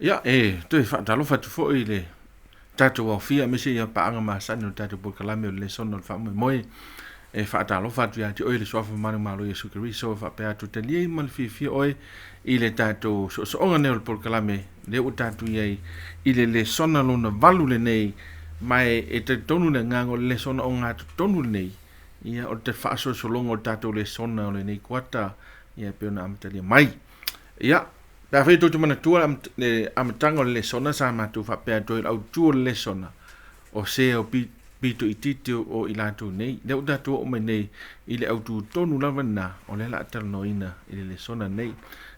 Ia, e toe faatalofa atu foi i le tatou aofia aemaise ia paaga masani o le tatou polokalame o le lesona o le faamoemoe. E faatalofa atu ia te oe le suafa manumalo Iesu Keriso e faapea atu talia ma le fiafia oe i le tatou soosooga nei o le polokalame lea ua tatou i ai i le lesona lona 8 lenei, ma e talitonu le agaga o le lesona ogatotonu lenei, ia o le faasolosologa o le tatou lesona o lenei kuata, ia e pei ona amatalia mai. Ia, pe afai tou te manatua le amataga o le lesona sa matou faapea atu ai o le autu o le lesona, o se o pito itiiti o i latou nei. Lea ua tatou oo mai nei i le autu tonu lava lena o lea o le a talanoaina i le lesona nei.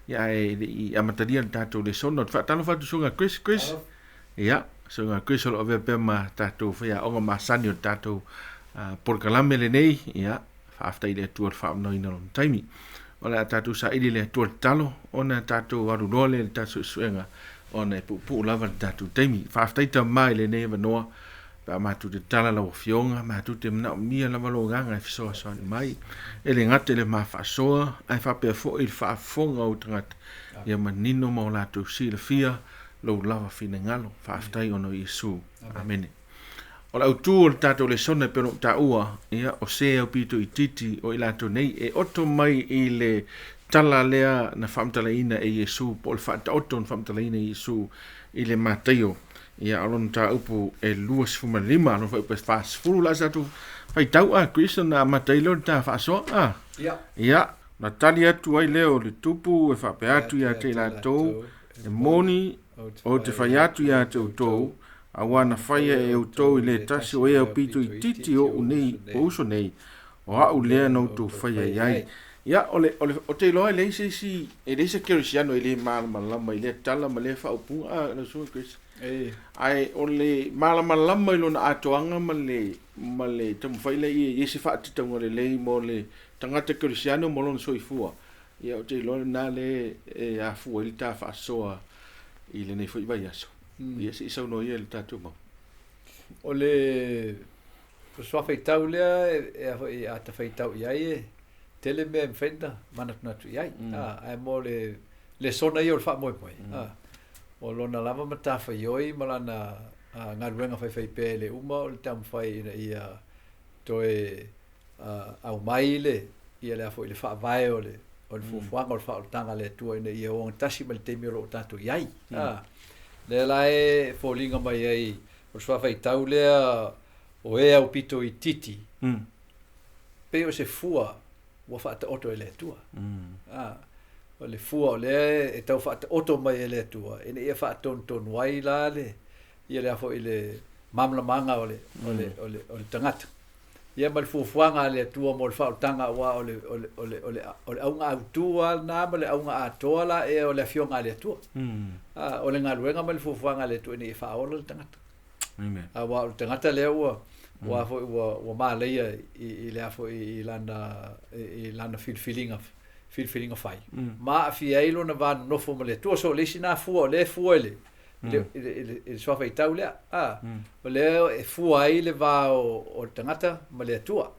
Ia, ae le i amatalia le tatou lesona, ou te faatalofa atu i susuga Chris. Chris, ia, susuga Chris o lo o avea pea ma tatou faiaoga masani o le tatou polokalame lenei. Ia, faafetai i le Atua i le faaavanoaina o lona taimi. O le a tatou saili le Atua tatalo ona tatou alu loa lea i le tatou suesuega ona e puupuu lava le tatou taimi. Faafetai Tama i lenei avanoa pe a matou te tala lau Afioga, matou te manaomia lava lou agaga e fesoasoani mai, e le gata i le ma faasoa, ae faapea foi i le faafofoga o ou tagata, ia manino ma o latou silafia lou lava finagalo. Faafetai ona o Iesu. Amene. O le autu o le tatou lesona e pei ona ou taua, ia, o se aupito itiiti o i latou nei e oto mai i le tala lea na faamatalaina e Iesu, po o le faataoto na faamatalaina e Iesu i le Mataio, ia, o lona mataupu e 25, lona fuaiupu e 40 la sa tatou faitau a Chris ona amata ai lea o le ta faasoa a. Ia, na tali atu ai lea o le tupu e faapea atu ia te i latou, e moni ou te fai atu ia te outou, auā na faia e outou i le tasi o e aupito itiiti oʻu nei, o uso nei, o a'u lea na outou faia i ai. Ia, o le, o le, ou te iloa e leai se isi, e leai se kerisiano e le malamalama i lea tala ma lea faaupuga, a, lau Susuga Chris. Ae o le malamalama i lona atoaga ma le, ma le taumafai lea ia i ai se faatatauga lelei mo le tagata kerisiano ma lona soifua, ia, ou te iloa lena lea e afua ai le ta faasoa i lenei foi vaiaso. Ia, se i saunoa ia i le tatou mau. O le suafaitau lea e a foi a ta faitau i ai e tele mea e mafai ona manatunatu i ai. Ae mo le lesona ia o le faamoemoe, o lona lava matafaioi ma lana galuega faifaipea e le uma o le taumafai ina ia toe aumai le ia le a foi le faavae o le o le fuafuaga o le faaolataga a le Atua ina ia ogatasi ma le taimi o lo o tatou i ai. Lea la e foliga mai ai o le suafaitau lea o e aupito itiiti, pei o se fua ua faataoto e le Atua. O le fua o lea e tau faataoto mai e le Atua ina ia faatonutonu ai la le ia le a foi le malamalamaga o le o le o le o le tagata. Ia ma le fuafuaga a le Atua mo le faaolataga aua o le o le o le o le o le auga autu lava lena ma le auga atoa la ea o le Afioga a le Atua. O le galuega ma le fuafuaga a le Atua ina ia faaola le tagata. Amen. Aua o le tagata lea ua ua foi ua ua malaia i le a foi i lana i lana filifiliga filifiliga fai. Ma aafia ai lona va nonofo ma le Atua. So o le isi na fua o lea e fua i le i le i le i le suafaitau lea. O lea e fua ai le va o le tagata ma le Atua.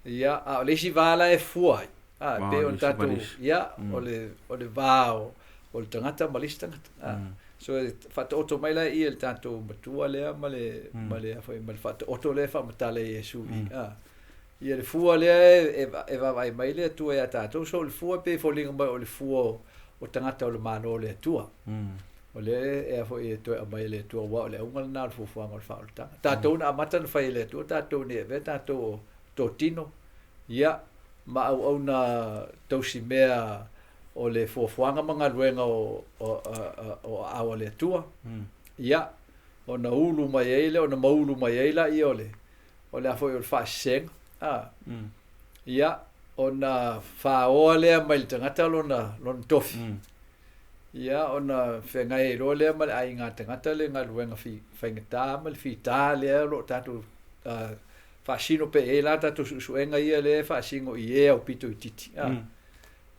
Ia, a o le isi va la e fua ai, e pei ona tatou, ia, o le o le va o o le tagata ma le isi tagata. So e faataoto mai la i i e le tatou Matua lea ma le ma le a foi ma le faataoto lea e faamatala e Iesu i Ia le fua lea e e vaavaai mai le Atua ia tatou, so o le fua pei e foliga mai o le fua o tagata o le Malo o le Atua. O lea e a foi e toe aumai e le Atua aua o le auga lena o le fuafuaga o le faaolataga. Tatou na amata ona fai e le Atua tatou ina ia avea tatou o totino, ia, ma auauna tausimea o le fuafuaga ma galuega o o aao a le Atua, ia, ona ulu mai ai lea, ona maulu mai ai laia o le o le a foi o le faasesega, a, ia, ona faoa lea mai le tagata lona lona tofi. Ia, ona feagai ai loa lea ma le aiga tagata le galuega faigata ma le fita lea o lo o tatou faasino pea i ai la tatou suesuega ia lea e faasino i e aupito itiiti. A,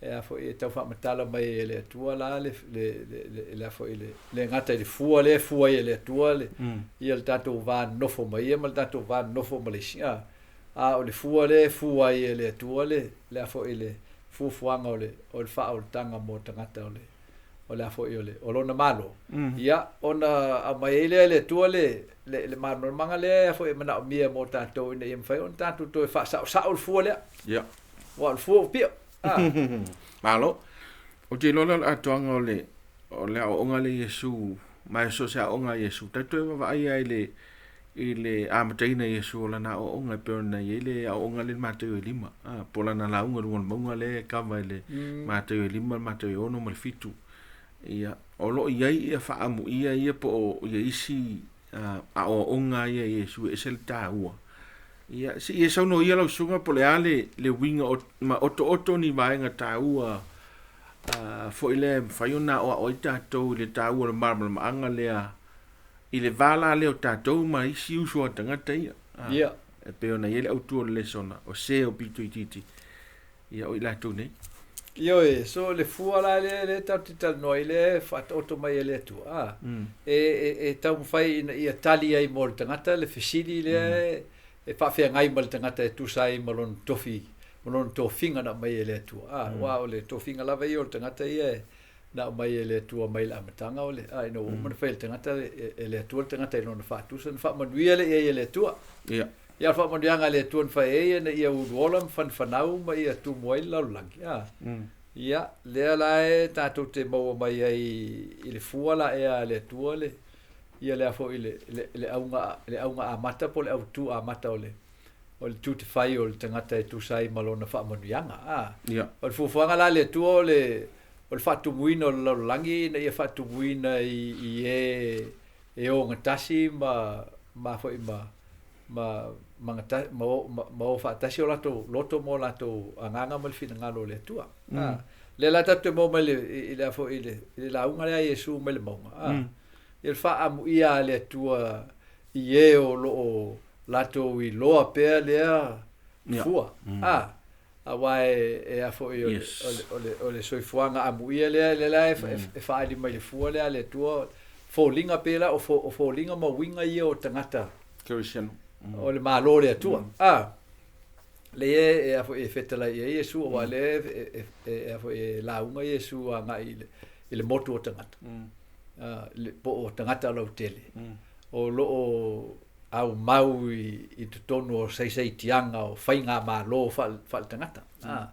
e a foi e tau faamatala mai ai e le Atua la le le le le a foi le le gata i le fua lea e fua ai e le Atua le ia le tatou va nonofo ma ia ma le tatou va nonofo ma le isi, a, a o le fua lea e fua ai e le Atua le le a foi le fuafuaga o le o le faaolataga mo tagata o le o le a foi o le o lona Malo. Ia, ona aumai ai lea e le Atua le, le, le malamalamaga lea foi e manaomia mo tatou ina ia mafai ona tatou toe faasaosao le fua lea. Ia. Aua o le fua ua pio. Ah. Malo. Ou te iloa lea o le atoaga o le, o le aoaoga lea i Iesu, ma e so o se aoaoga a Iesu, tatou toe vaavaai lava i le, i le amataina e Iesu o lana aoaoga e pei ona i ai le aoaoga lea i le Mataio e lima, a, po o lana lauga i luga o le mauga lea e kava i le Mataio e lima, le Mataio e ono ma le fitu. Ia, o lo o i ai ia faaamuia ia po o ia isi aoaoga ia a Iesu e ese le taua. Ia, se i e saunoa ia lau susuga po o le a le, le uiga o, ma otooto ni vaega taua foi lea e mafai ona aoao ai tatou i le taua o le malamalamaaga lea i le va la lea o tatou ma isi uso a tagata ia. Ia. E pei ona i ai le autu o le lesona, o se o pito itiiti, ia o i latou nei. Ioe, so le fua la lea lea tatou te talanoa ai lea e faataoto mai e le Atua, a, e, e, e taumafai ina ia tali ai mo le tagata le fesili lea e, e faafeagai ma le tagata e tusa ai ma lona tofi, ma lona tofiga na aumai e le Atua. A, aua o le tofiga lava ia o le tagata ia e, na aumai e le Atua mai le amataga o le, a, ina ua uma ona fai e le tagata, e le Atua le tagata i lona faatusa, ona faamanuia lea i ai e le Atua. Ia. Ia, o le faamanuiaga a le Atua na fai ai ina ia uluola ma fanafanau ma ia tumu ai le lalolagi. A. Ia, lea la e tatou te maua mai ai i le fua la ea a le Atua le, ia lea foi le, le, le auga, le auga amata po o le autū amata o le, o le tiute fai o le tagata e tusa ai ma lona faamanuiaga. A. Ia. O le fuafuaga la a le Atua o le, o le faatumuina o le lalolagi ina ia faatumuina i, i e e ogatasi ma, ma foi ma, ma, ma, ma, o, ma, ma o faatasi o latou loto ma o latou agaga ma le finagalo o le Atua. A, lea la tatou te maua mai le, i, le a foi, i le, i le lauga lea a Iesu mai le mauga. A, ia le faaamuia a le Atua i e o lo o latou iloa pea lea fua. A, aua e, e a foi o le, o le, o le, o le soifuaga amuia lea, lea la e, e faaali mai le fua lea a le Atua, foliga pei la o, fo, o foliga ma uiga ia o tagata Kerisiano. O le Malo o le Atua. A, lea e, e a foi e fetalai i ai Iesu, aua lea e, e, e, e a foi e lauga Iesu agai i le, i le motu o tagata. A, le, po o tagata lautele. O lo o aumau i, i totonu o saisaitiaga o faigamalo faale-tagata. A,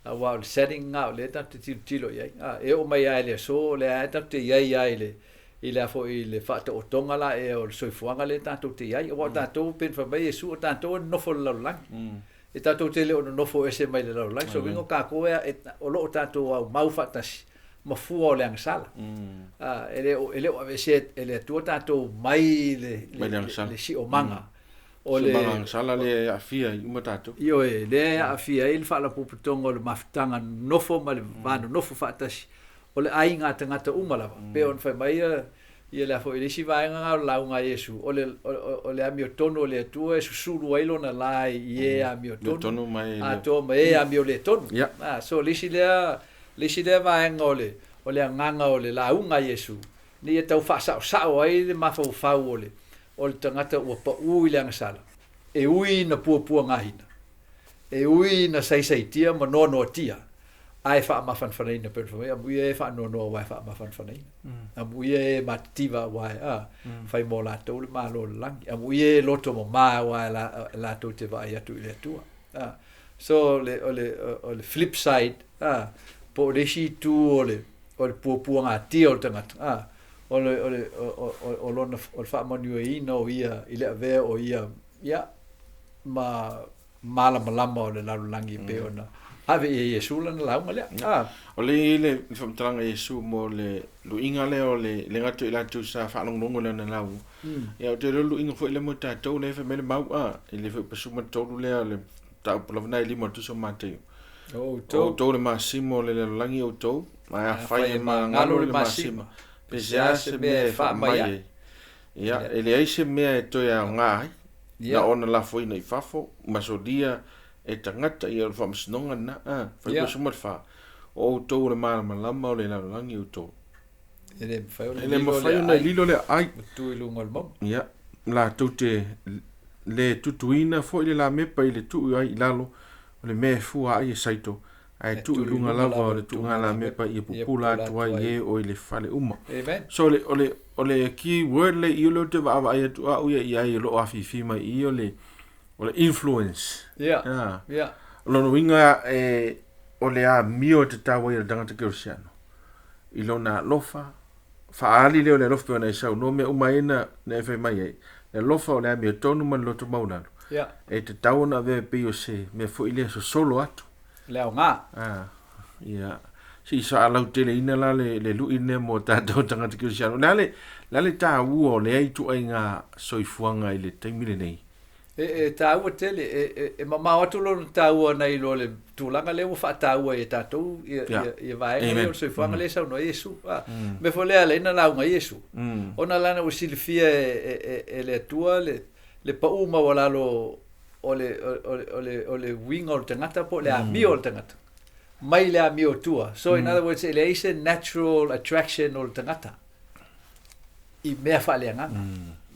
aua o le setting lena o lea tatou te tilotilo i ai. A, e oo mai lava i le aso, o lea lava tatou te i ai lava i le, i le a foi i le faataotoga la ea o le soifuaga lea tatou te i ai. Aua o tatou, pei ona fai mai Iesu, o tatou e nonofo i le lalolagi. E tatou te le o nonofo ese mai le lalolagi. So uiga o tatou e, e, o lo o tatou aumau faatasi ma fua o le agasala. A, e le o, e le o aveesea e le Atua tatou mai le, le, Mai le le, agasala. le siomaga. O le, Siomaga agasala lea e aafia ai uma tatou. Ioe, lea e aafia ai le faalapotopotoga o le mafutaga nonofo ma le va nonofo faatasi o le aiga a tagata uma lava. Pei ona fai mai ia, ia le a foi le isi vaega lena o le lauga a Iesu, o le, o, le amiotonu o le Atua e susulu ai lona la i e amiotonu, Amiotonu ma e le- atoa ma e amioletonu. Ia. Ah, so le isi lea, le isi lea vaega o le, o le agaga o le lauga a Iesu, ina ia tau faasaosao ai le mafaufau o le, o le tagata ua pau i le agasala, e ui ina puapuagaina, e ui ina saisaitia ma noanoatia, ae faamafanafanaina pei ona fai mai, amuia e faanoanoa aua e faamafanafanaina. Amuia e matitiva aua e, a, fai mo latou le Malo o le lagi. Amuia e loto mamā aua e la, latou te vaai atu i le Atua. A, so o le, o le, o le flip side, a, po o le isi itu o le, o le puapuagatia o le tagata, a, o le, o le, o, o, o lona, o le faamanuiaina o ia i le avea o ia, ia, ma malamalama o le lalolagi e pei ona ave i ai Iesu lana lauga lea. A. O lea e i ai le faamatalaga a Iesu mo le luiga lea o le le gata i latou sa faalogologo i lana lauga. Ia ou te iloa le luiga foi lea mo tatou lea e fai mai le mau a, i le foi pasuma tolu lea o le mataupu lava na e lima o le tusi o Mataio. O O outou. outou le masima o le lalolagi outou, ma afai e magalo le masima, pe se a se mea e faamai ai. Ia, e leai se mea e toe aoga ai, na ona lafoina i fafo, ma solia e tagata, ia o le faamasinoga lena, a, fai pasuma le fa, o outou o le malamalama o le lalolagi outou. E le mafai ona E le mafai ona lilo le aai. Ma tu i luga o le mauga. Ia, latou te le tutuina foi le lamepa i le tuu ai i lalo o le mea e fua ai e saito, Ae tuu i luga lava o le tuugalamepa ia pupula atu ai e o i le fale uma. Amen. So o le key word le i o le ou te vaavaai atu au ia i ai o loo afifi mai i o le influence. Yeah. O lona uiga e o le amio e tatau ai e le tagata kerisiano i lona alofa faaali lea o le alofa pe ona e saunoa mea uma ai na e fai mai ai le alofa o le amiotonu ma le loto maualalo e tatau ona avea e pei o se mea foi lea sosolo atu. Le aoga. Ah, ia se i faalauteleina la le lu'i lea mo tatou tagata kerisiano. O le a le taua o lea ituaiga soifuaga i le taimi lenei? E taua tele, e mamao atu lona taua nai lo le tulaga lea ua faataua e tatou ia ia vaega ia o le soifuaga lea e saunoa ai Iesu. Ah, mea foi lea ala ai na lauga ai Iesu. Ona lana ua silafia e le Atua le pau maualalo o le uiga o le tagata po o le amio o le tagata mai le amio tua. So in other words, e leai se natural attraction o le tagata i mea faaleagaga.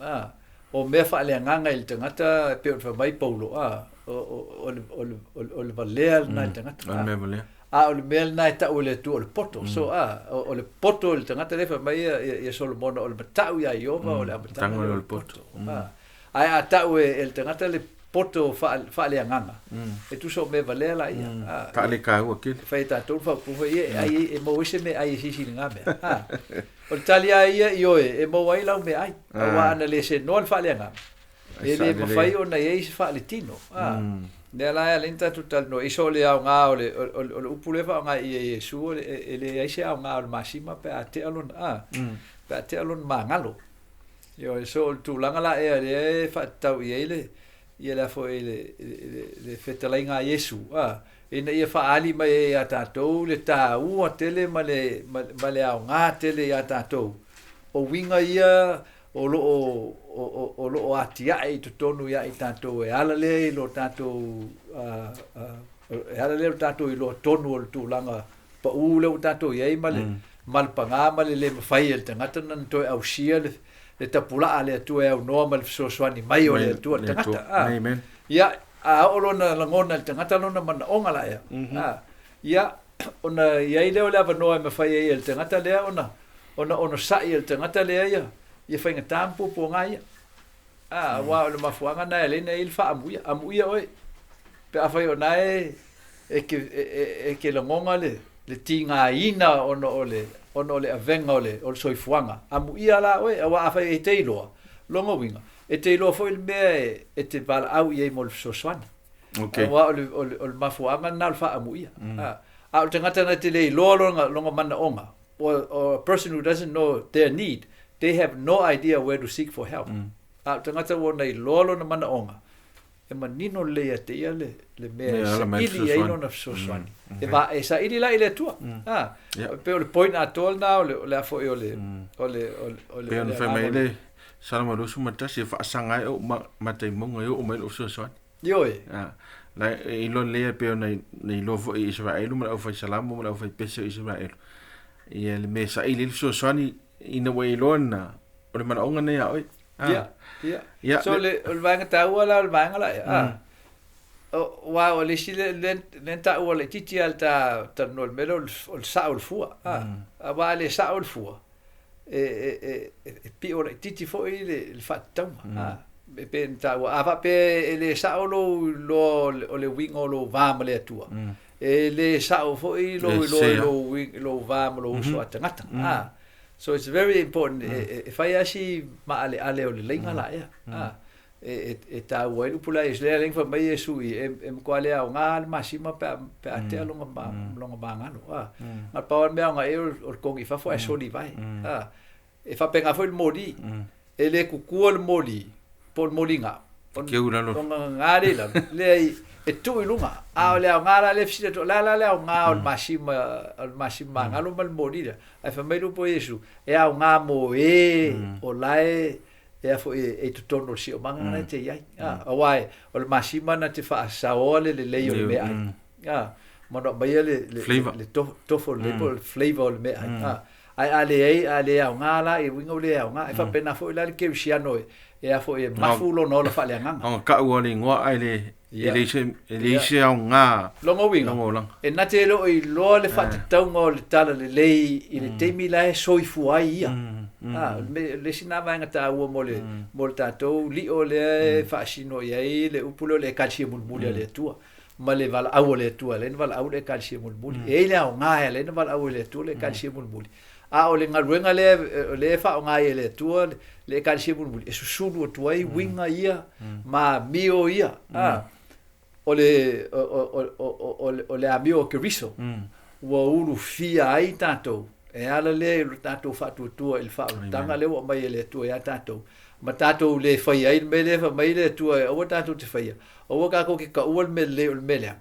Ah, o mea faaleagaga i le tagata e pei ona fai mai Paulo, ah, o le valea lena i le tagata. O le mea valea. A o le mea lena e tau e le Atua o le poto. So ah, o le poto o le tagata lea fai mai ia Solomona o le matau ia Iova o le amataga lea o le poto. Ah, ae a tau e le tagata le poto faaleagaga, e tusa o mea valea la ia. Ah, Faalekaua tele. Fai e tatou le faaupuga ia e ai e maua ai se meaai e sisi i lena mea. Ah, o le tali a ia i oe e maua ai lau meaai. Aua ana le senoa le faaleagaga, e le mafai ona i ai se faaletino. Ah, lea la e ala ai ona tatou talanoa i so o le aoga o le upu lea faaaoga i Iesu e leai se aoga o le masima pe a tea lona pe a tea lona magalo. Ioe, so o le tulaga la ea lea e faatatau i ai le ia le foi le fetalaiga a Iesu, ina ia faaali mai ai ia tatou le taua tele ma le aoga tele ia tatou. O uiga ia o lo o atiae i totonu ia i tatou e ala lea i lo tatou e ala lea o tatou iloa tonu o le tulaga pau lea ua tatou i ai ma le paga ma le le mafai e le tagata na toe ausia le tapulaa a le Atua e aunoa ma le fesoasoani mai o le Atua le tagata. Ah. Amen. Ia, a oo lona lagona i le tagata lona manaoga la ea. Ah, ia, ona i ai lea o le avanoa e mafai ai e le tagata lea ona onosa'i e le tagata lea ia faigata ma puapuaga ia. Ah, aua o le mafuaaga na e ala ai ona i ai le faaamuia. Amuia oe. Pe afai o na e ke lagoga le tigaina ona o le avega o le soifuaga. Amuia la oe, aua afai e te iloa, longa uiga, e te iloa foi le mea e te valaau i ai mo le fesoasoani. Aua o le mafuaaga lena o le faaamuia. Ah, a o le tagata na te le iloa lona manaoga, or a person who doesn't know their need, they have no idea where to seek for help. A o le tagata ua na iloa lona manaoga, e manino lelei ia te ia le mea e Mea ala mai saili ai fesoasoani. Lona fesoasoani. E saili la i le Atua. Ah, pe o le point atoa lena o le a foi o le o le o le o le Pe o ona le fai mai agaga o le le Salamo 21 e faasaga ai ou mataimoga e oo mai lou fesoasoani. Ioe. Ah, la e iloa lelei pe ona na iloa foi i Israelu ma le aufai salamo ma le aufai pese o Israelu. Ia le mea saili ai le fesoasoani ina ua iloa na o le manaoga nei a oe. Ah. Ia. Ia, So o le vaega taua la o le vaega la ia. Ah. O wa o le isi le taua le titi al ta talanoa i le mea lea o le sao o le fua. Ah. Aua a le sao le fua, e pio laitiiti foi le faatatauga. Ah. E pe na taua a faapea e le sao lou iloa o le uiga o lou va ma le Atua. E le sao foi lou Le iloa i sea. lou va ma lou uso a tagata. Ah. So it's very important e fai asi maaleale o le leiga la ea. Ah. E taua ai le upu la Iesu lea lea fai mai Iesu i e matua le aoga le masima pe a tea longa magalo. Ah. Na pau le mea aoga e o le kogi i fafo ae soli vai. Ah. E faapena foi le moli. E le kukua le moli po o le moliga. Keu i lalo. Ona gagā le i lalo. Leai e tuu i luga. A o le aoga la le fesili atu, o le a la le aoga o le masima magalo ma le moli lea? Ae fai mai le upu a Iesu, e aoga mo e o lae e a foi e i totonu o le siomaga na e te i ai. Ah, aua o le masima na te faasaoa le lelei o le meaai. Ah, ma ona aumaia le Flavour. le tofo lelei po o le flavour o le meaai. Ah, ae a leai a le aoga la i uiga o le aoga. E faapena foi la le kerisiano e e a foi e mafu lona ola faaleagaga. Agataʻu a le igoa ae le e leai se e leai se aoga. Lona uiga, e na te le o iloa le faatatauga o le talalelei i le taimi la e soifua ai ia. A, o le isi lena vaega taua mo le mo le tatou lio lea e faasino i ai le upu lea o le Ekalesia mulimuli a le Atua ma le valaau a le Atua e ala ai ona valaau le Ekalesia mulimuli. E i ai le aoga e ala ai ona valaau e le Atua le Ekalesia mulimuli. A o le galuega lea o lea e faaaoga ai e le Atua le Ekalesia mulimuli e susulu atu ai uiga ia ma amio ia, a, o le o le amio o Keriso ua ulufia ai tatou e ala lea i lo tatou faatuatua i le faaolataga lea ua aumai e le Atua ia tatou ma tatou le faia ai le mea lea e fai mai le Atua e aua tatou te faia, aua tatou te taua le mea lelei o le mea leaga,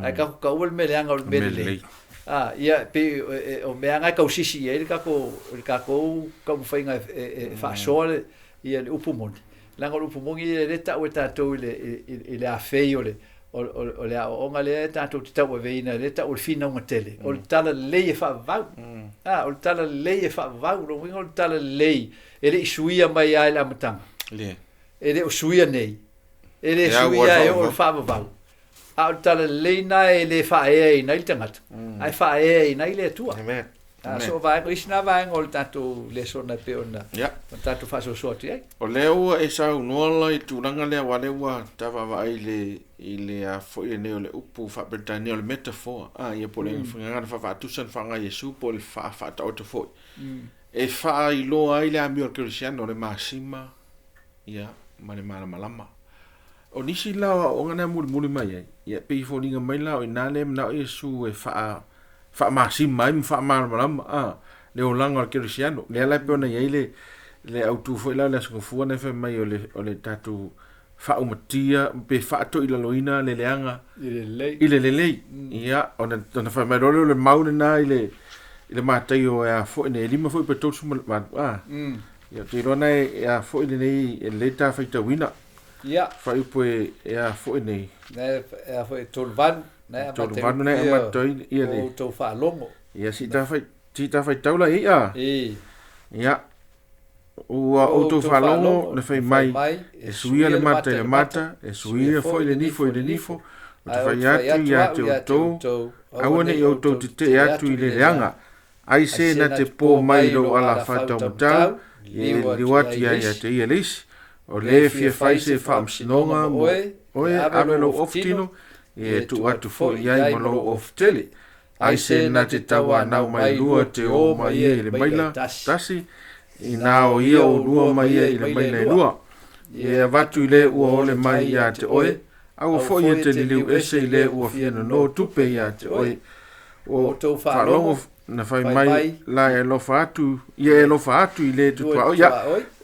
ae tatou taua le mea leaga o le mea lelei. A, ia, e pei o mea lava na e tausisi i ai le tatou, le tatou taumafaiga e faasoa le, ia le upu moni. Leaga o le upu moni ia lea e tau e tatou i le, i le afei o le, o le aoaoga lea tatou te tauaveina, lea e tau o le finauga tele, o le talalelei e faavavau. A, o le talalelei e faavavau, o lona uiga o le talalelei e le i suia mai lava i le amataga. E le o suia nei, e le suia e oo i le faavavau. A o le talalelei lena e le faaeaina ai le tagata, ae faaeaina ai le Atua. Amen. A, so o vaega, o isi na vaega o le tatou lesona e pei ona tatou faasoasoa atu i ai. O lea ua e saunoa la i le tulaga lea, aua o lea ua ta vaavaai i le, i le a foi lenei o le upu faa-Peretania o le metaphor, a, ia po o le gagana faafaatusa na faaaoga e Iesu po o le faafaataoto foi, e faailoa ai le amio a le kerisiano o le masima, ia, ma le malamalama. O nisi la o aoaoga na e mulimuli mai ai, ia, e pei e foliga mai la o i ina lea e manao Iesu e faa, faamasima ai ma faamalamalama, a, le olaga o le kerisiano. Lea la e pei ona i ai le, le autu foi la o le Aso Gafua na e fai mai o le, o le tatou faaumatia pe faatoilaloina le leaga i le lelei. I le lelei. Ia, ona, ona fai mai loa lea o le mau lena i le, i le Mataio e a foi nei, e 5 foi pe 38, a. Ia, ou te iloa na e a foi lenei, e lelei ta faitauina. Ia. Fuaiupu e a foi nei. Na e a foi e 38, na e amata 38 na e amata ai ia le. O outou faalogo. Ia, si ta fai, si ta faitau la i a. E. Ia. Ua outou faalogo na fai mai, e suia le mata i le mata, e suia foi le nifo i le nifo, ou te fai atu ia te outou, aua ne i outou tetee atu i le leaga, Ai se na te pō mai i lou ala faataumatau, ia e liliu atu ia ia te ia le isi. O le e fia fai se faamasinoga mo oe, ave lou ofutino, ia e tuu atu foi i ai ma lou ofutele. Ai se na te tauanau mai lua te ō ma ia i le maila tasi, inā o ia ōlua ma ia i le maila e lua. Ia e avatu i le ua ole mai ia te oe, aua foi e te liliu ese i le ua fia nonō tupe ia te oe. Ua outou faalogo na fai mai la e alofa atu, ia e alofa atu i le tutuaoi. Ia,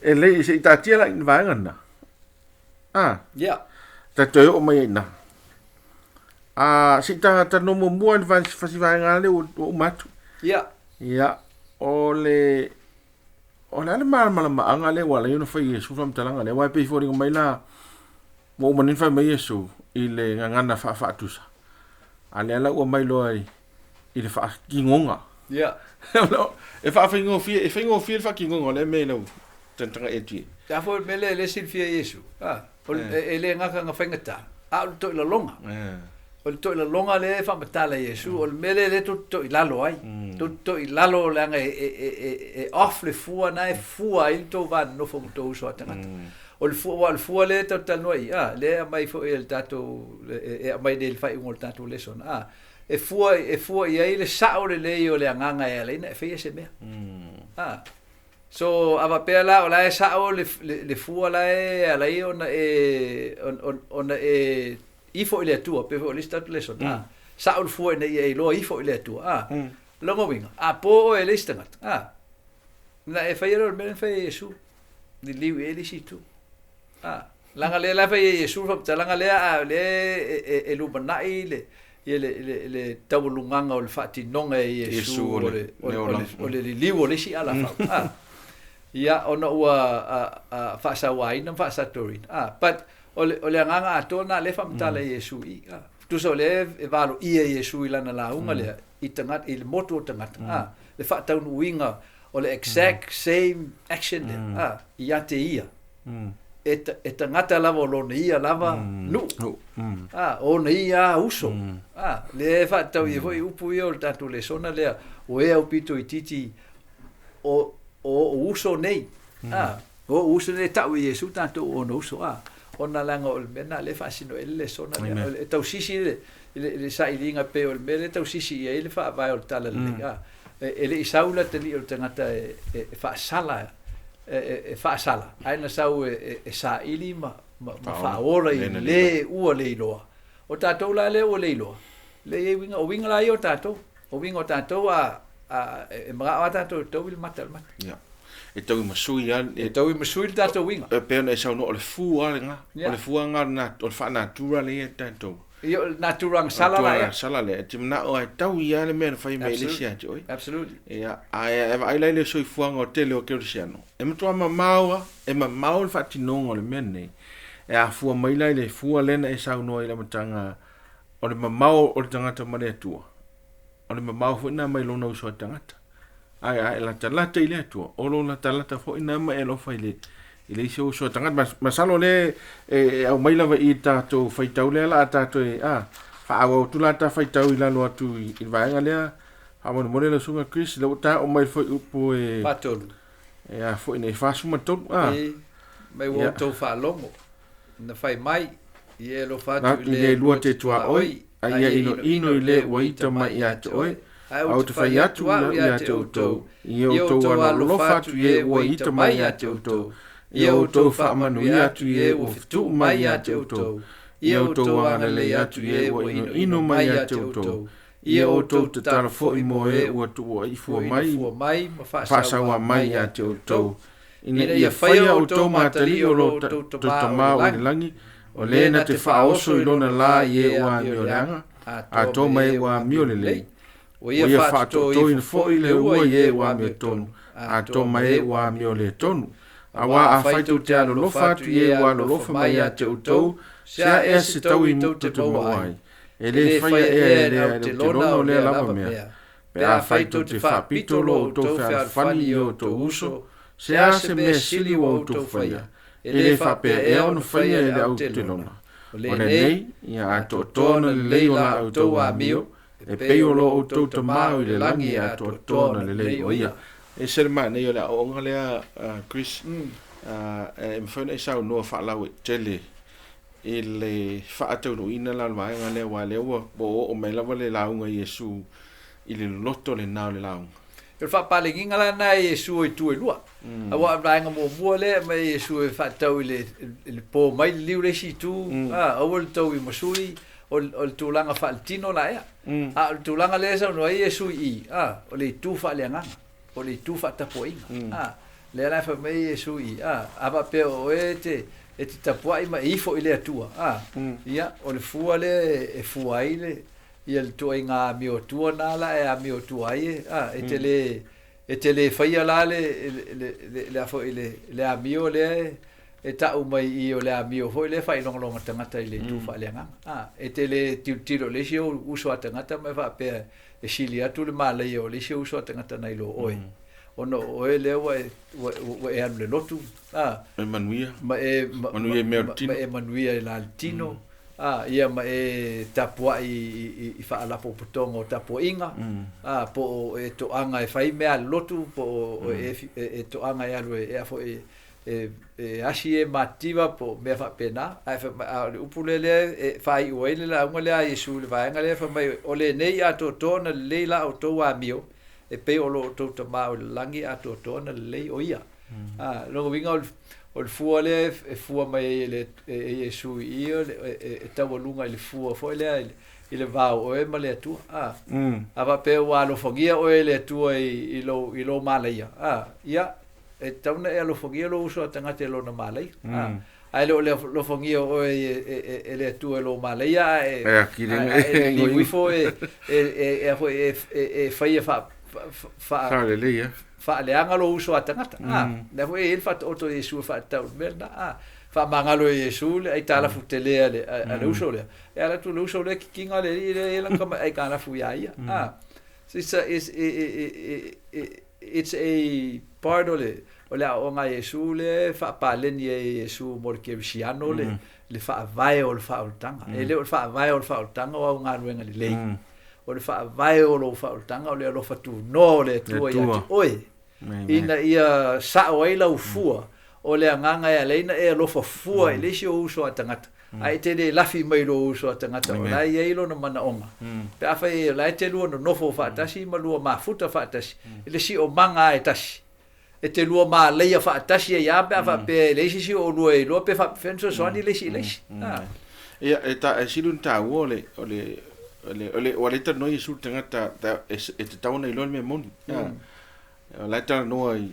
e lei se i taatia la i le vaega lena. A. Ia. Ta toe oo mai ai i ina. A, se i ta talanoa muamua i le fasi vaega lea ua uma atu. Ia. Ia, o le o le a le malamalamaaga lea ua ala ai ona fai e Iesu le faamatalaga lea? Aua e pei e foliga mai la ua uma nei ona fai mai Iesu i le gagana faafaatusa, a lea la ua aumai loa i le faatinoga. Ia. E faafaigofie, e faigofie le faatinoga o lea mea i lau tagatagai atu i ai. A foi o le mea lea e le silafia e Iesu, a, o le, e le gata na faigata, a o le toilaloga. O le toilaloga lea e faamatala e Iesu, o le mea lea lea tou te toilalo ai. Tou te toilalo leaga e off le fua na e fua ai le tou va nonofo ma tou uso a tagata. O le fua, aua o le fua lea tatou te talanoa i, a, lea e aumai foi e le tatou, e aumai nei i le faaiuga o le tatou lesson, a, e fua, e fua i ai le sao lelei o le agaga e ala ai ona e faia se mea. A. So, a faapea la o la e sao le, le, le fua la e ala ai ona e, ona e ifo i le Atua, pei foi o le isi tatou lesson, a, sao le fua ina ia e iloa ifo i le Atua, a, lona uiga, a po oe e le isi tagata, a, na e faia lea o le mea lea na fai e Iesu, liliu i ai le isi itu. A, leaga lea la e fai e Iesu le faamatalaga lea, a o lea e lumanai le, ia le, le, le taualugaga o le faatinoga e Iesu o le, o le, o le liliu o le isi alafau. A, ia, ona ua faasauaina ma faasatoina. A, but o le, o le agaga atoa lena lea e faamatala e Iesu i i. A, tusa o lea e valoia Iesu i lana lauga lea i tagata, i le motu o tagata. A, le faataunuuina o le exact same action lea, a, ia te ia. e tagata lava o lona ia lava nuu. A, o ona ia a uso. A, lea e faatatau i ai foi upu ia o le tatou lesona lea, o e aupito itiiti o o'u uso nei. A, o o'u uso nei e ta'u e Iesu tatou o ona uso. A, ona leaga o le mea lena lea e faasino ai le lesona lea. E tausisi le sailiga pei o le mea lea e tausisi i ai le faavae o le Talalelei. A, e le i sau le atalii o le tagata e faasala, e faasala, ae na sau e saili ma faaola i le ua le iloa. O tatou la lea ua le iloa, lea e i ai uiga, o uiga la ia o tatou, o uiga o tatou a e manao lava tatou e taui le mata i le mata. Ia. E taui ma sui lava. E taui ma sui le tatou uiga. E pei ona e saunoa, o le fua lena, o le fua lena, o le faanatura lea e i ai tatou. Ia, o le natura agasala la ea. Agasala lea, e te manao lava e taui lava le mea na fai mai e le isi ia te oe. Absolutely. Ia, ae a e vaai la i le soifuaga o le tele o kerisiano, e matua mamao lava, e mamao le faatinoga o le mea lenei. E afua mai la i le fua lea na e saunoa ai i le amataga o le mamao o le tagata ma le Atua, o le mamao foi lena mai lona uso a tagata. Ae a e latalata i le Atua, o lou latalata foi lena ma e alofa i le i le isi uso a tagata. Masalo lea e aumai lava i le tatou faitau lea la a tatou e a faaauau atu la ta faitau i lalo atu i le vaega lea. Faamolemole lau Susuga Chris, lea ua ta oo mai le fuaiupu e 43. E a foi nei 43 a. E mai ua outou faalogo na fai mai i e alofa atu i le lua te tuaoi, a ia inoino i le ua ita mai ia te oe, ae ou te fai atu au ia te outou, i e outou alolofa atu i e ua ita mai ia te outou, i e outou faamanuia atu i e ua fetuu mai ia te outou, i e outou agalelei atu i e ua inoino mai ia te outou, i e outou tatalo foi mo e ua tuuaifua mai ma faasauā mai ia te outou, ina ia faia outou ma atalii o lo outou Tama o i le lagi, o le na te faaoso i lona lā i e ua amioleaga, atoa ma e ua amiolelei. Ua ia faatotoina foi le ua i e ua amiotonu, atoa ma e ua amioletonu. Auā afai tou te alolofa atu i e ua alolofa mai ia te outou, se a ea se taui tou te maua ai? E le faia ea e le autelona o lea lava mea? Pe afai tou te faapito lo outou fealofani i o outou uso, se a se mea sili ua outou faia, e le faapea ea ona faia e le autelona? O lenei, ia atoatoa ona lelei o la outou amio, e pei o lo outou Tama o i le lagi e atoatoa ona lelei o ia. E ese le manaia o le aoaoga lea, Chris, e mafai ona e saunoa faalauaitele i le faataunuuina la o le vaega lea, aua o lea ua oo mai lava le lauga a Iesu i le loloto lena o le lauga. O le faapalegiga la lena e Iesu o itu e lua. Aua o le vaega muamua lea e aumai e Iesu e faatatau i le po mai le liu le isi itu, aua le tau i masui, o le tulaga faaletino la ea. A o le tulaga lea e saunoa ai Iesu i i, o le itu faaleagaga, o le itu faatapuaiga. Lea la e fai mai ai Iesu i i, a faapea o oe e te e te tapuai ma e ifo i le Atua, a, ia, o le fua lea e fua ai le, ia le tuaiga amiotua na la e amiotua ai e, a, e te le, e te le faia la le, le, le, le, a foi, le, le amio lea e, e ta'u mai i o le amio foi lea e faailogalonga tagata i le itu faaleagaga. A, e te le tilotilo i le isi ou uso a tagata ma e faapea e sili atu le malaia o le isi uso a tagata nai lo oe. Ona o oe lea ua e, ua, ua e alu i le lotu, a. E manuia. Ma e, ma, manuia i mea o le tino. Ma e manuia i la le tino. A, ia ma e tapuai i, i, i faalapotopotoga o tapuaiga, a, po o e toaga e fai mea a le lotu, po o e, e, e toaga e alu e, e a foi, e, e asi e matitiva po o mea faapena. Ae fai mai, a o le upu lea lea e faaiu ai le lauga lea a Iesu i le vaega lea, fai mai, o lenei atoatoa ona lelei la outou amio, e pei o lo outou Tama o i le lagi e atoatoa ona lelei o ia. A, lona uiga o le, o le fua lea e fua mai ai e le, e Iesu i i, o le, e taualuga i le fua foi lea i le, i le va o oe ma le Atua. A, a faapea ua alofagia oe e le Atua i, i lou, i lou malaia, a, ia, e tatau ona e alofagia lou uso a tagata i lona malaia. Ae le o le alofagia o oe e le Atua i lou malaia, ae e liliu ifo e faia faaleaga lou uso a tagata. Lea foi e i ai le faataoto a Iesu e faatatau i le mea lena. Faamagalo e Iesu le aitalafu tele a le uso lea. E ala atu le uso lea kikiga le alii lea e i ai lana tamai aitalafu ia ia. it's a part o le o le aoaoga a Iesu lea e faapaleni ai e Iesu mo le kerisiano le le faavae o le faaolataga. E le o le faavae o le faaolataga o au galuega lelei. O le faavae o lou faaolataga o le alofa tunoa o le Atua ia te oe. Ina ia sao ai lau fua o le agaga e ala ai ona e alofa fua i le isi ou uso a tagata, ae e te le lafi mai i lou uso a tagata o la e i ai lona manaoga. Pe afai o la e te lua nonofo faatasi ma lua mafuta faatasi i le siomaga lava e tasi, e te lua malaia faatasi ai lava pe a faapea e leai se isi o oulua e iloa pe faapefea ona fesoasoani le isi i le isi. Ia, e ta, e sili ona taua o le, o le, o le, o le, ua le talanoa Iesu i le tagata e tatau ona iloa le mea moni. O la e talanoa i,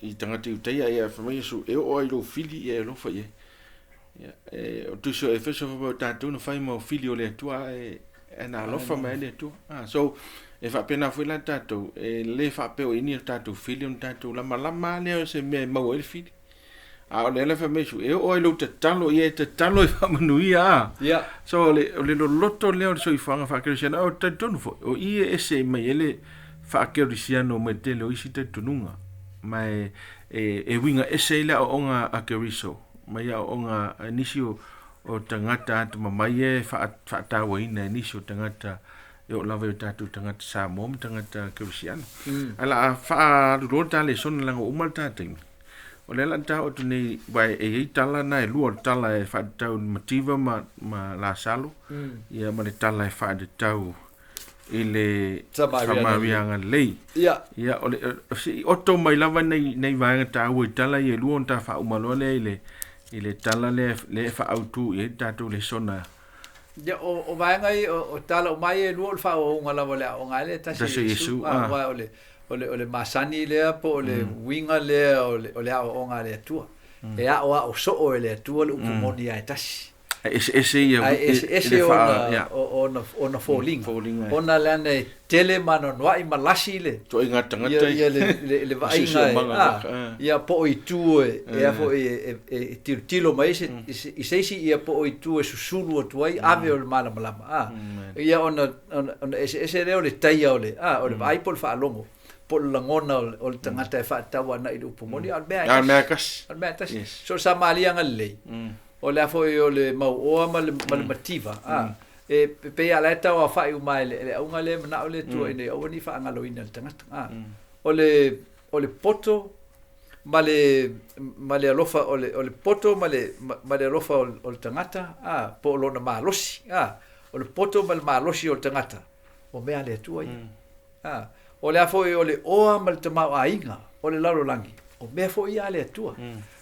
i tagata Iutaia, ia fai mai Iesu, e oo lava i lou fili ia e alofa i ai. Ia, e, o Tusi o Efeso fai mai o tatou na fai ma o fili o le Atua, ae, e na alofa mai ai le Atua. Ah, so, e faapena foi la tatou, e le faapea o ini o tatou fili ona tatou lamalama lava lea o se mea e maua ai le fili. A o lea la fai mai Iesu, e oo lava i lou tatalo, ia e tatalo e faamanuia a. Ia. So, o le, o le loloto lea o le soifuaga faakerisiano, ae ou te talitonu foi, o i e ese mai ai le faakerisiano mai le tele o isi talitonuga. Ma e, e, e uiga ese ai le aoaoga a Keriso mai aoaoga a nisi o, o tagata atamamai ia e faatauaina e nisi o tagata e oo lava i o tatou tagata Samoa ma tagata Kerisiano. Ae o le a faaalu loa le ta lesona leaga ua uma le ta taimi. O lea o le a ta oo atu nei, aua e i ai tala na e lua, o le tala e faatatau i le mativa ma, ma Lasalo, ia ma le tala e faatatau i le Samaria Galilei. Ia. Ia, o le, se i oto mai lava nei, nei vaega taua i tala ia e lua ona ta faauma loa lea i le, i le tala lea, lea e faaautu i ai le tatou lesona. Ia, o, o vaega ia, o, o tala uma ia e lua o le faaauauga lava o le aoaoga lea e tasi e Iesu. Ah, aua o le, o le, o le masani lea po o le uiga lea o le, o le aoaoga a le Atua. E aoao soo e le Atua le upu moni lava e tasi. Ae eseese ia Ae eseese ona, ona, ona foliga. Foliga. Ona leaga e tele ma anoanoai ma lasi le Ituaiga tagata ia, ia le, le, le vaaiga e, a, ia po o itu e, e a foi e, e, e tilotilo mai se, i se isi ia po o itu e susulu atu ai ave o le malamalama. A, ia ona, ona, ona eseese lea o le taia o le, a, o le vaai po o le faalogo po o le lagona o le tagata e faatatau agai i le upu moni, a o le mea e tasi. A o le mea e tasi. So o le Samaria Galilei, O le a foi o le mauoa ma le, ma le mativa, a, e pei lava la e tauaofai uma ai le, le auga lea e manao le Atua ina ia aua ne i faagaloina e le tagata, a. O le, o le poto ma le, ma le alofa, o le, o le poto ma le, ma le alofa o le tagata, a, po o lona malosi, a. O le poto ma le malosi o le tagata, o mea a le Atua ia. A, o le a foi o le oa ma le tamaoaiga o le lalolagi, o mea foi ia a le Atua.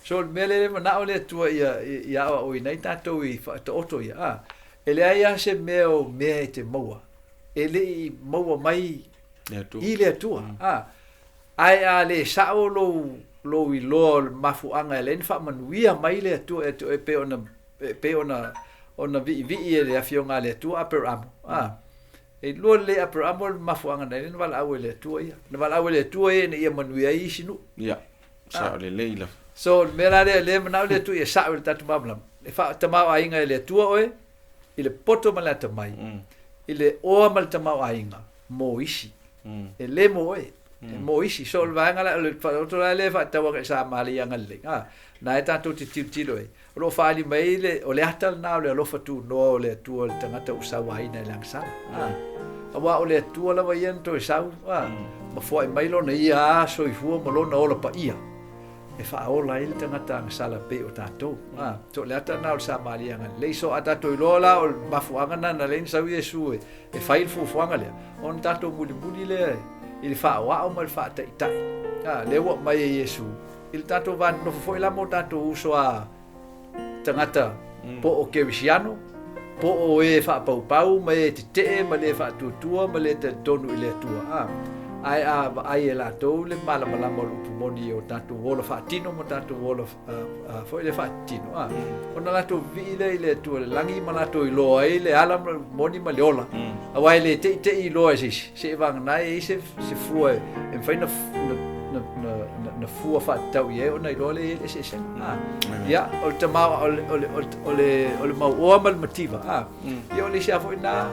So o le mea lea e manao le Atua ia, ia aoaoina ai tatou i faataoto ia, a, e leai lava se mea o mea e te maua, e le i maua mai i le Atua. A, ae a le sao lou, lou iloa o le mafuaaga e ala ai ona faamanuia mai le Atua ia te oe e pei ona, e pei ona, ona viivii e le Afioga a le Atua Aperamo, a, E iloa lelei e Aperamo le mafuaaga na i ai na valaau e le Atua ia. Na valaau e le Atua ia ina ia manuia ai isi nuu. Ia, sao lelei lava. So, o le mea la lea, lea e manao le Atua ia sao i le tatou malamalama. E faatamaoaiga e le Atua oe i le poto ma le atamai, i le oa ma le tamaoaiga mo isi. E le mo oe, e mo isi. So, o le vaega la, o le faataoto la lea e faatau agai i Samaria Galilei, a, na e tatou te tilotilo ai. O lo o faaali mai le, o le ata lena o le alofa tunoa o le Atua i le tagata ua sauaina i le agasala. A, aua o le Atua lava ia na toe sau, a, ma foai mai lona ia a soifua ma lona ola paia e faaola ai le tagata agasala pei o tatou. A, so o le ata lena o le Samaria Galilei. So a tatou iloa la o le mafuaaga lena na ala ai ona sau Iesu e fai le fuafuaga lea, ona tatou mulimuli lea i le faaoao ma le faataitai. A, lea ua aumai e Iesu I le tatou va nonofo foi la ma o tatou uso a tagata po o kerisiano, po o e faapaupau ma e tetee ma le faatuatua ma le talitonu i le Atua, a, ae a vaai e latou le malamalama o le upu moni i o tatou ola faatino ma tatou ola foi le faatitino, a, ona latou vivii lea i le Atua i le lagi ma latou iloa ai le ala moni ma le ola, aua e le teitei iloa e se isi, seivagana e i ai se fua e mafai na na fua faatatau i ai ona iloa lea e i ai le eseesega. A, ia, o le tama, o le, o le, o le, o le, o le mauoa ma le mativa, a, ia o le isi lava foi na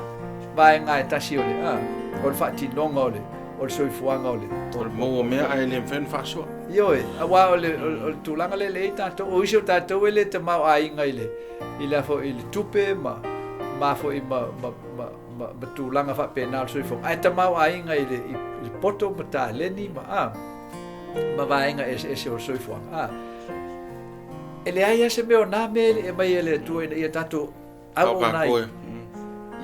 vaega e tasi o le, a, o le faatinoga o le, o le soifuaga o le O le maua o mea ae le mafai ona faasoa. Ioe, aua o le, o le tulaga lea e leai tatou, o isi o tatou e le tamaoaiga i le, i le, i le tupe ma, ma foi ma, ma, ma, ma, ma tulaga faapena o le soifuaga, ae tamaoaiga i le, i, i le poto ma taleni ma, a, ma vaega eseese o le soifuaga. A, e leai lava se mea o na mea e le i aumai e le Atua ina ia tatou auauna ai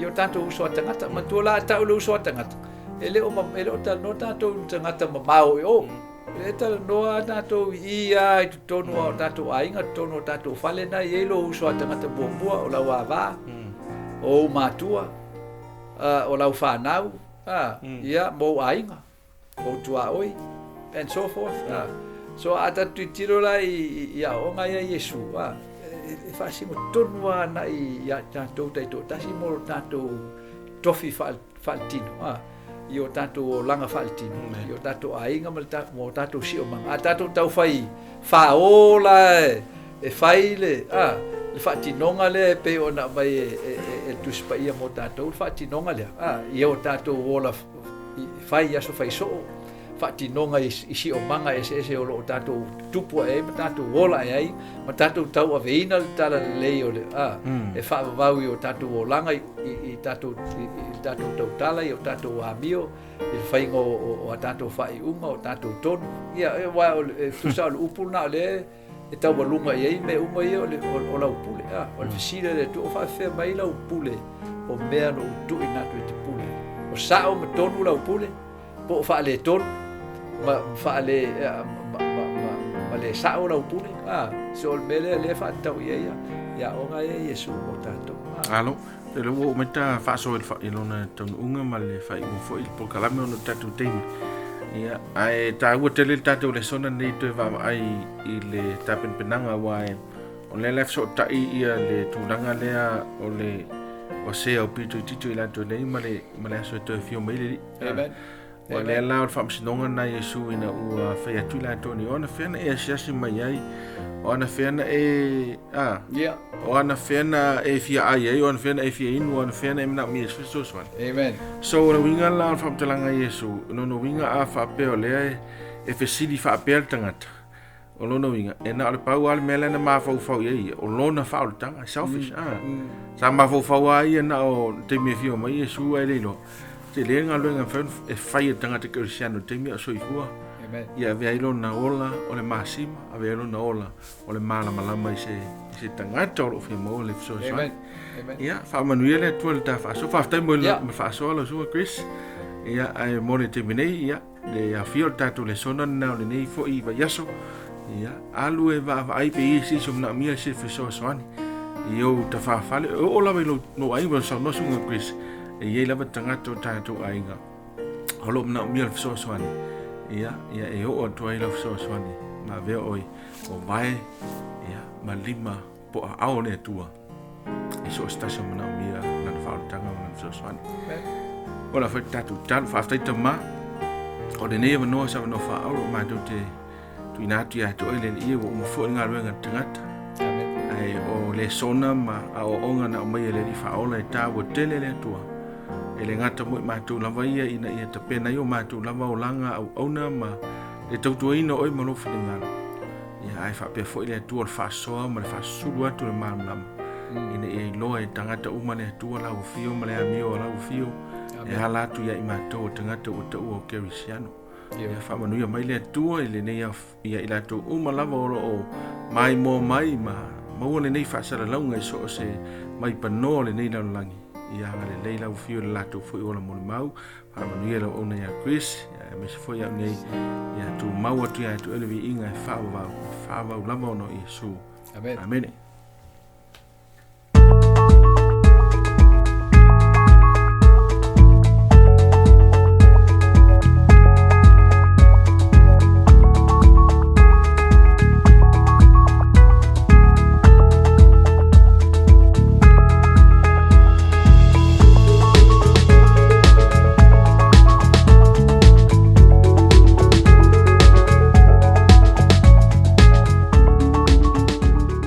i o tatou uso a tagata. Manatua la a tau le uso a tagata, e le o, e le o talanoa tatou i ni tagata mamao i o. E talanoa tatou i i lava i totonu o tatou aiga, totonu o tatou fale na e i ai lou uso a tagata muamua, o lau ava, o ou matua, o lau fanau, ia, ma ou aiga. Ou tuaoi, and so forth. So a tatou tilotilo la i aoaoga ia a Iesu, e faasino tonu lava agai ia tatou taitoatasi mo lo tatou tofi faaletino, i o tatou olaga faaletino, i o tatou aiga ma o tatou siomaga. A tatou taufai fao la e fai le le faatinoga lea e pei ona aumai e le Tusi Paia mo tatou, le faatinoga lea, i o tatou ola fai i aso fai soo, faatinoga i siomaga eseese o lo o tatou tupu ae ai ma tatou ola ae ai, ma tatou tauaveina le talalelei o le, a, e faavavau i o tatou olaga i, i, i tatou, i, i tatou tautala, i o tatou amio, i le faiga o, o a tatou faaiuga, o tatou tonu. Ia, e, aua o le, e tusa o le upu lena o lea e taualuga i ai mea uma ia o, le, o, o lau pule. A, o le fesili a le Atua, o faafefea mai lau pule o mea na ou tuuina atu e te pule? O sao ma tonu lau pule, po o faaletonu, ma, faale, ma, ma, ma, ma le sao lau pule? A, so o le mea lea, lea e faatatau i ai ia aoga ia Iesu mo tatou. A. Alo, te lea ua oo mai ta faasoa i lona taunuuga ma le faaiuga foi i le polokalame ona o le tatou taimi. Ia, ae taua tele le tatou lesona lenei toe vaavaai i le tapenapenaga aua e o lea la e fesootai ia le tulaga lea o le o se au pito itiiti o i latou nei ma le ma le aso e toe afio mai le Alii. Amen. Ua lea la o le faamasinoga na Iesu ina ua fai atu i latou nei, o anafea na e asiasi mai ai, o anafea na e, a, yeah. o anafea na e fia ai ai, o anafea na e fia inu, o anafea na e manaomia ai se fesoasoani. Amen. So, o le uiga la o le faamatalaga a Iesu, lona uiga a faapea o lea e, e fesili faapea le tagata, o lona uiga, e na o le pau lava le mea lea na mafaufau i ai ia, o lona faaolataga, selfish, mm. Sa mafaufau lava ia na o le taimi e afio mai Iesu ae le iloa, tele galuega e mafai e fai e le tagata kerisiano i le taimi a o soifua. Amen. Ia avea ai lona ola o le masima, avea ai lona ola o le malamalama i se, i se tagata o lo o fia maua le fesoasoani. Amen. Amen. Ia, faamanuia le Atua i le ta faasoa. Faafetai mo le Yeah. faasoa lau susuga Chris. Ia, ae mo le taimi nei, ia, le aofia o le tatou lesona lena o lenei foi vaiaso. Ia, alu e vaavaai pe i ai se isi o manaomia se fesoasoani i ou tafafale. E oo lava i lou, lou aiga, saunoa susuga Chris, e i ai lava tagata o tatou aiga o lo o manaomia le fesoasoani. Ia, ia e oo atu ai lau fesoasoani ma avea oe o vae, ia, ma lima po o aao o le Atua i so o se tasi o manaomia lana faaolataga ma lana fesoasoani. O la foi tatou tatalo, faafetai Tama, o lenei avanoa se avanoa faaauuro o matou te tuuina atu ia te oe le Alii ua uma foi le galuega a le tagata. Ae o lesona ma aoaoga na aumai e le Alii faaola e taua tele le Atua. E le gata mo i matou lava ia ina ia tapena ai o matou lava olaga auauna ma le tautuaina o oe ma lou finagalo. Ia, ae faapea foi le Atua o le faasoa ma le faasusulu atu o le malamalama, ina ia iloa e tagata uma le Atua lau afio ma le amio a lau afio, e ala atu ia i matou o tagata ua taua o Kerisiano. Ia faamanuia mai le Atua i lenei ia i latou uma lava o lo o maimoa mai ma maua lenei faasalalauga i so o se maipanoa o lenei lalolagi. Ia agalelei lau afio i le latou foi ola molimau, Faamanuia lau auauna ia Chris, aemaise foi au nei, ia tumau atu ia te oe le viiga e faavavau, e faavavau lava ona o Iesu. Amen. Amene.